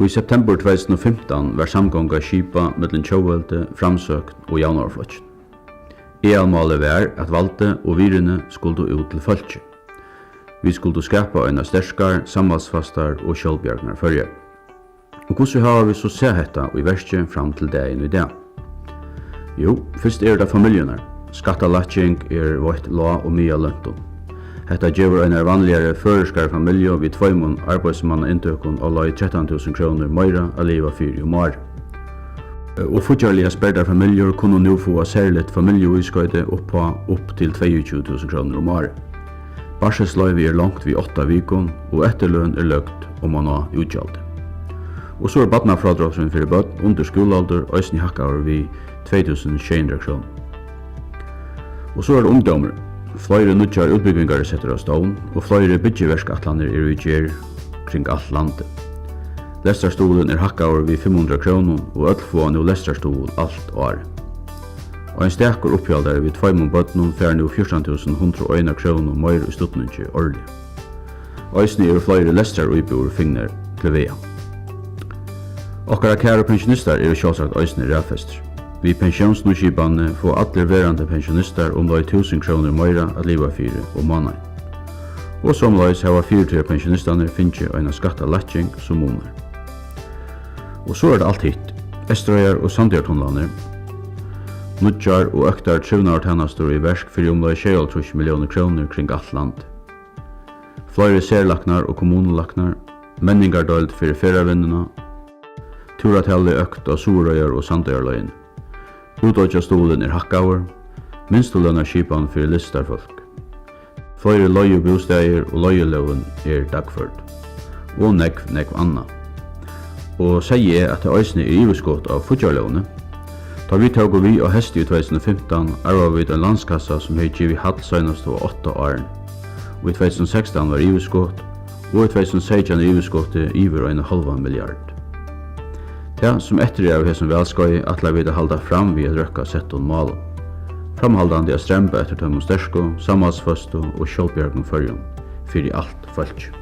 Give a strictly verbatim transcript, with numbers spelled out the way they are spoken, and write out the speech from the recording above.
Í septembur tvey túsund og fimtan varð samgonga skipað millum Tjóðveldi, Framsókn og Javnaðarflokkin. Aðalmálið var, at valdið og virðini skuldu út til fólkið. Vit skuldu skapa eina sterkar, samhaldsfastar og sjálvbjargnar Føroyar. Og hvussu hava vit so sæð hetta í verki fram til dagin í dag? Jú, fyrst eru tað familjurnar. Skattalækking er veitt lág- og miðalløntum. Hetta gevur einari vanligari føroyskari familju við tveimum arbeiðsmannainntøkum á leið trettan túsund krónur meira at liva fyri um árið. Og fíggjarliga sperdar familjur kunnu nú fáa serligt familjuískoyti upp á upp til tveyogtjúgu túsund krónur um árið. Barsilsloyvi er longt við átta vikum, og eftirløn er løgd oman á útgjaldið. Og so er barnafrádrátturin fyri børn undir skúlaaldur eisini hækkaður við tvey túsund sjey hundrað krónur. Og so er tað ungdómurin. Fleiri nýggjar útbúgvingar eru settar á stovn, og fleiri byggiverkætlanir eru í gerð kring alt landið. Lestrarstuðulin er hækkaður við fimm hundrað krónum, og øll fáa nú lestrarstuðul alt árið. Ein stakur uppihaldari við tveimum børnum fær nú fjúrtan túsund hundrað og eina krónu meir í studningi árliga. Eisini eru fleiri lestraríbúðir fingnar til vega. Okkara kæru pensjonistar eru sjálvsagt eisini raðfestir. Við pensjónsnýtskipanini fáa allir verandi pensjonistar umleið túsund krónur meira at liva fyri um mánaðin. Og somuleiðis hava fyritiðarpensjonistarnir fingið eina skattalækking, sum munar. Og so er tað alt hitt. Eysturoyar- og Sandoyartunlarnir. Nýggjar og øktar trivnaðartænastur í verk fyri umleið sjeyoghálvtrýss milliónir krónur kring alt land. Fleiri serlæknar og kommunulæknar. Menningardeild fyri ferðavinnuna. Túratalið økt á Suðuroyar- og Sandoyarleiðini. Útoyggjastuðulin er hækkaður. Minstulønarskipan fyri listarfólk. Fleiri leigubústaðir og leigulógin er dagførd. Og nógv, nógv annað. Og segði eg, at tað eisini er yvirskot á fíggjarlógini? Tá vit tóku við á heysti í tvey túsund og fimtan, arvaðu vit ein landskassa, sum hevði givið hall seinastu átta árini. Og í tvey túsund og sekstan var yvirskot, og í tvey túsund og seytjan er yvirskotið yvir eina hálva milliard. Tað, sum eftir er av hesum valskeiði, ætla vit at halda fram við at røkka settum málum, framhaldandi at stremba eftir teimum sterku, samhaldsføstu og sjálvbjargnu Føroyum fyri alt fólkið.